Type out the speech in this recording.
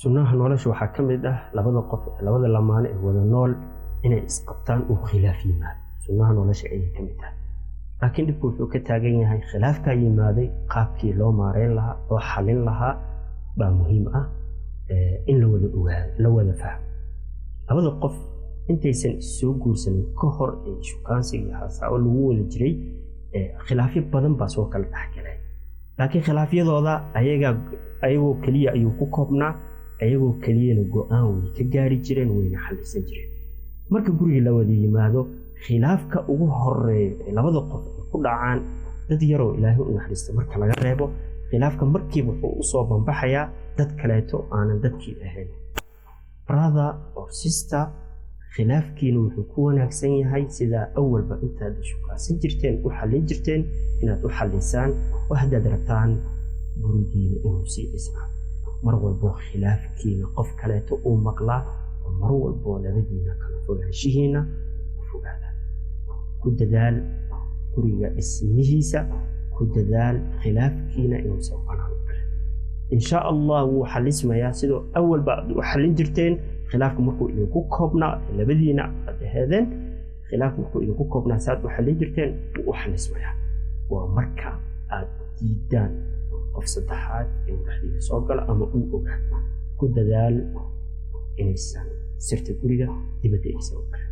Sunnaha nolosha waxaa ka mid ah labada qof, labada lamaane ee wada nool inay isqabtaan uu khilaaf yimaado. Sunnaha nolosha ayay ka mid tahay. Laakiin dhibku wuxuu ka taagan yahay khilaafkaa yimaaday, qaabkii loo maareyn lahaa, loo xalin lahaa baa muhiim ah in la wada ogaado, la wada fahmo. Labada qof intaysan issoo guursanin ka hor ee shukaansiga iyo haasaabo lagu wada jiray, khilaafyo badan baa soo kala dhexgalay. Laakiin khilaafyadooda ayaga ayagoo keliya ayuu ku koobnaa, ayagoo keliyana go-aan way ka gaari jireen, wayna xallisan jireen. Marka guriga la wada yimaado, khilaafka ugu horeeyo ee labada qof ay ku dhacaan, dad yaroo Ilaahay u naxariista marka laga reebo, khilaafka markiiba wuxuu usoo banbaxayaa dad kaleeto aanan dadkii ahayn. Brother or sister, khilaafkiina wuxuu ku wanaagsan yahay sidaa awalba intaad shukaasan jirteen u xallin jirteen inaad u xallisaan, oo haddaad rabtaan gurigiina inuu sii dhisnaa. Mar walboo khilaafkiina qof kaleeto uu maqlaa, oo mar walboo labadiina kala fogaanshihiina u fogaada. Ku dadaal guriga dhismihiisa, ku dadaal khilaafkiina inuusan banaan u bixin. Insha Allah wuu xalismayaa sidoo awalba aad u xallin jirteen. Khilaafku markuu idinku koobnaa, labadiina aad aheedeen, khilaafku markuu idinku koobnaa saad u xallin jirteen wuu u xalismayaa. Waa marka aad diidaan qof saddexaad inuu dhexdiina soo galo ama uu ogaado. Ku dadaal inaysan sirta guriga dibadda aysan u bixin.